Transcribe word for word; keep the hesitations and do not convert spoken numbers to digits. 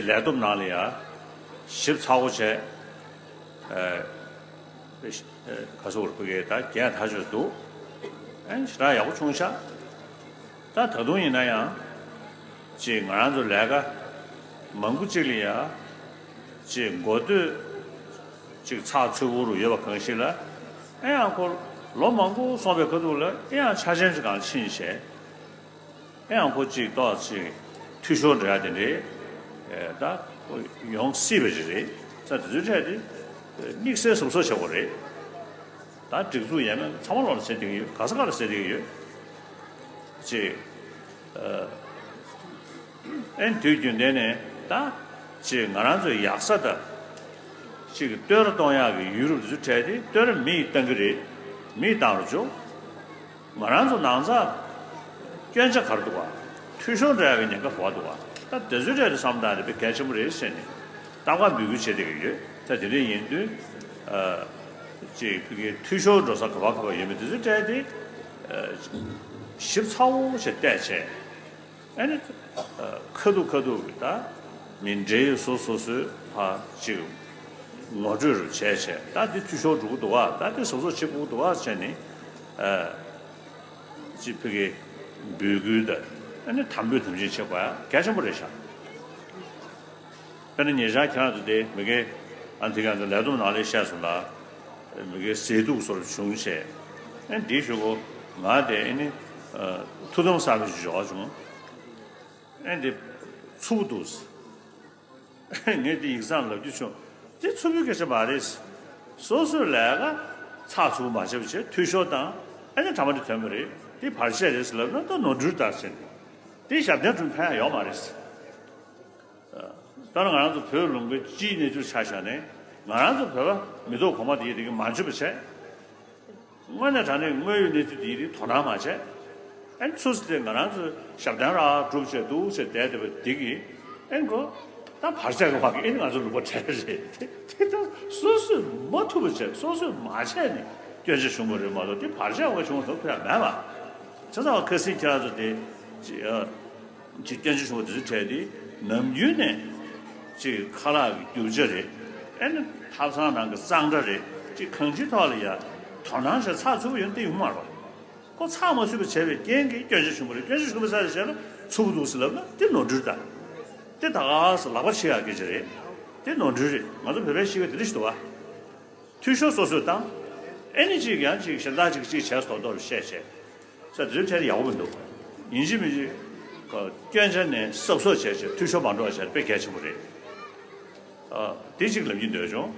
ལས་བསྡོམས་ནང་ལ་ཡ་ཞིབ་ཚགས་པོ་བྱས། ཨ་ཨ་ག་སོགས་བོད་སྐད་ད་རྒྱན་ཐག་ཆོད་འདུག་ཨ་ནི་ཞེ་དྲག་ཡག་པོ་བྱུང་ཤག་ད་ད་དུང་ཡིན་ན་ཡང་ཅིག་ང་རང་ཚོ་ལས་ཀ་མང་པོ་ཅིག་ལ་ཡ་ཅིག་འགོ་སྟོད་ཅིག་ཚགས་ཚུད་པོ་རུ་ཡོད་པ་གང་ཞིག་ལ། ཨེ་ཡང་ཁོ་ལོ་མང་པོ་སོང་བའི་ཁ་ཐུག་ལ་ཨེ་ཡང་ཆ་ཆེན་ཞིག་གང་ཕྱིན་བྱས། ཨེ་ཡང་ཁོ་ཅིག་ཏོག་ཅིག་འཐུས་ཤོར་འགྲོ་ཡ་དེ་འདྲའི་ཨེ་ད་ཁོ་ཡོང་སྲིད་པ་ཞིག་རེད། ས་དེ་ཚོའི་གྲས་དེ་དམིགས་བསལ་གཟབ་གཟབ་བྱེད་དགོས་རེད། ད་སྒྲིག་འཛུགས་ཡས་མས་ཚང་མ་ལོག་ལ་ཟེར་བསྡད་ཀྱི་ཡོད། ག་ས་ག་ལ་ཟེར་བསྡད་ཀྱི་ཡོད། ཅིག་ཨ་ཨེ་དུས་རྒྱུན་ལྡན་ནས་ད་ཅིག་ང་རང་ཚོའི་ཡག་ས་དང་ཅིག་བསྟོད་ར་གཏོང་ཡག་གི་ཡུལ་རུ་དེ་ཚོའི་གྲས་དེ་བསྟོད་ར་མི་ཡིས་བཏང་གི་རེད། མི་ཡིས་བཏང་རུ་ཆོག་ང་རང་ཚོ་ནང་ཚགས་སྐྱོན་ཆ་ག་རེ་འདུག་ག་འཐུས་ཤོར་འགྲོ་ཡག་གི་ཉེན་ཁ་ག་པར་འདུག་ག་ད་དེ་ཚོའི་གྲས་དེ་བསམ་བཏང་དེ་དཔེ་གལ་ཆེན་པོ་རེད་ཟེར་ནས་གཏམ་ཁ་འབོད་སྐུལ་བྱེད་བསྡད་ཀྱི་ཡོད། ད་དེ་འདྲ་ཡིན་དུས་ཨ་ཅིག་ཕ་གིའི་འཐུས་ཤོར་འགྲོ་ས་ག་པར་ག་པར་ཡོད་མེད་དེ་ཚོའི་གྲས་དེ་ཨ་ཞིབ་ཚགས་པོ་བྱས་བལྟས་བྱས། ཨ་ནི་ཨ་ཁ་ཐུག་ཁ་ཐུག་གི་ད་མི་འབྲེལ་ཡོད་སོ་སོ་སོས་ཕར་ཅིག་ངོ་སྤྲོད་རུ་བྱས་བྱས། ད་འདི་འཐུས་ཤོར་འགྲོ་གི་འདུག་ག་ད་འདི་གཟབ་གཟབ་བྱེད་དགོས་ཀྱི་འདུག་ག་བྱས་ནས་ཨ་ཅིག་ཕ་གིའི་འབོད་སྐུལ་དང་ཨ་ནི་དམ་འབུལ་དམ་བཅའ་བྱེད་དགོས་ཡ་གལ་ཆེན་པོ་རེད་ཤག་དཔེར་ན་ཉེ་ཆར་ཁྱེད་རང་ཚོ་དེ་མི་དགེ་ཨ་དེ་ག་ཚོ་ལས་བསྡོམས་ནང་ལ་བཤད་སོང་ལ། མི་དགེ་ཟས་དུག་སོགས་བྱུང་བྱས། ཨ་འདིའི་གཞུག་གུ་ང་དེ་ཨ་ནི་ཨ་ཐུགས་དམ་གསར་པ་ཞིག་འཇོག་བྱུང་། ཨ་འདི་འཚུབ་པོ་འདུག་ངས་འདི་ཡིག་ཚང་ལབ་རྒྱུ་བྱུང་། འདི་འཚུབ་པོའི་སྐད་ཆ་མ་རེད། སོ་སོའི་ལས་ཀ་ཚགས་ཚུད་པོ་མ་བྱས་པ་བྱས་འཐུས་ཤོར་བཏང་། ཨ་ནི་གྲ་མ་འདི་ཐོན་པ་རེད། འདི་བར་ཆད་རེད་ཟེར་ལབ་ན་ད་ནོར་འཁྲུལ་ལྟར་ཟེར་ནས། འདི་ཞབས་བརྟན་སྒྲུབ་ཕན་ཡ་ཡོད་མ་རེད། ད་ནི་ང་རང་ཚོ་བོད་ལུང་པའི་སྤྱིའི་གནས་ཚུལ་ཆ་བཞག་ནས་ང་རང་ཚོ་བོད་པ་མི་ཐོག་གོང་མ་དེ་ཡི་དེ་གི་མ་འཇོན་པ་བྱས། དངོས་གནས་དྲང་གནས་དངོས་ཡོད་གནས་ཚུལ་དེ་ཡི་དེ་དོ་སྣང་མ་བྱས། ཨེ་ཚུར་དེ་ང་རང་ཚོ་ཞབས་བརྟན་ར་སྒྲུབ་བྱས་འདུག་ཟེར་བསྡད་བསྡད་པ་དེ་གི་ཨེ་གོ་ད་བར་ཆད་གི་བ་གི་ཨེ་ང་ཚོ་ལུང་པ་བྲལ་རེད། དེ་དེ་ད་སོ་སོས་མ་ཐུབ་པ་བྱས་སོ་སོས་མ་བྱས་ནས་སྐྱོན་ཆ་བྱུང་བ་རེད་མ་གཏོགས་དེ་བར་ཆད་བ་བྱུང་བ་ཐུབ་ཐུབ་ཡ་མེད་པ། བྱས་ཙང་ཁ་སང་ཁྱེད་རང་ཚོ་དེ་ཅི་ཨ། ཅིག་སྐྱོན་ཆ་བྱུང་བ་དེ་ཚོའི་གྲས་དེ་ནམ་རྒྱུན་ནས་ཅིག་ཁ་ལག་གི་རྒྱུ་ཆ་རེད། ཨེ་ནི་ཐབ་ཚང་ནང་གི་གཙང་སྦྲ་རེད། ཅིག་གང་ཅིའི་ཐོག་ལ་ཡ་དོ་སྣང་བྱས་ཚགས་ཚུད་པོ་ཡོང་དེ་ཡོང་མ་རེད་པ། ཁོ་ཚགས་མ་ཚུད་པ་བྱས་པའི་རྐྱེན་གྱིས་སྐྱོན་ཆ་བྱུང་བ་རེད། སྐྱོན་ཆ་བྱུང་བ་ས་རེད་བྱས་ན་འཚུབ་པོ་འདུག་ཟེར་ལབ་ན་དེ་ནོར་འཁྲུལ་དང་། དེ་ད་ག་ས་ལག་པ་ཕྱེ་ཡག་སྐད་ཆ་རེད། དེ་ནོར་འཁྲུལ་རེད། ང་ཚོ་བོད་པའི་གཤིས་ཀ་དེ་འདྲ་ཞིག་འདུག་བ། འཐུས་ཤོར་སོ་སོས་བཏང་། ཨེ་ནི་ཅིག་ཡང་ཅིག་གཞན་དག་ཅིག་ཅིག་བྱས་སོ་མདོག་བཤད་བྱས། ས་དེ་ཚོའི་གྲས་ཡག་པོ་མི་འདུག་ཡིན་གཅིག་མིན་གཅིག་ག་སྐྱོན་ཆ་ནས་གཟབ་གཟབ་བྱས་བྱས་འཐུས་ཤོར་མ་འགྲོ་བ་བྱས་དཔེ་གལ་ཆེན་པོ་རེད། ཨ་དེ་གཅིག་ལབ་ཀྱི་འདོད་བྱུང་།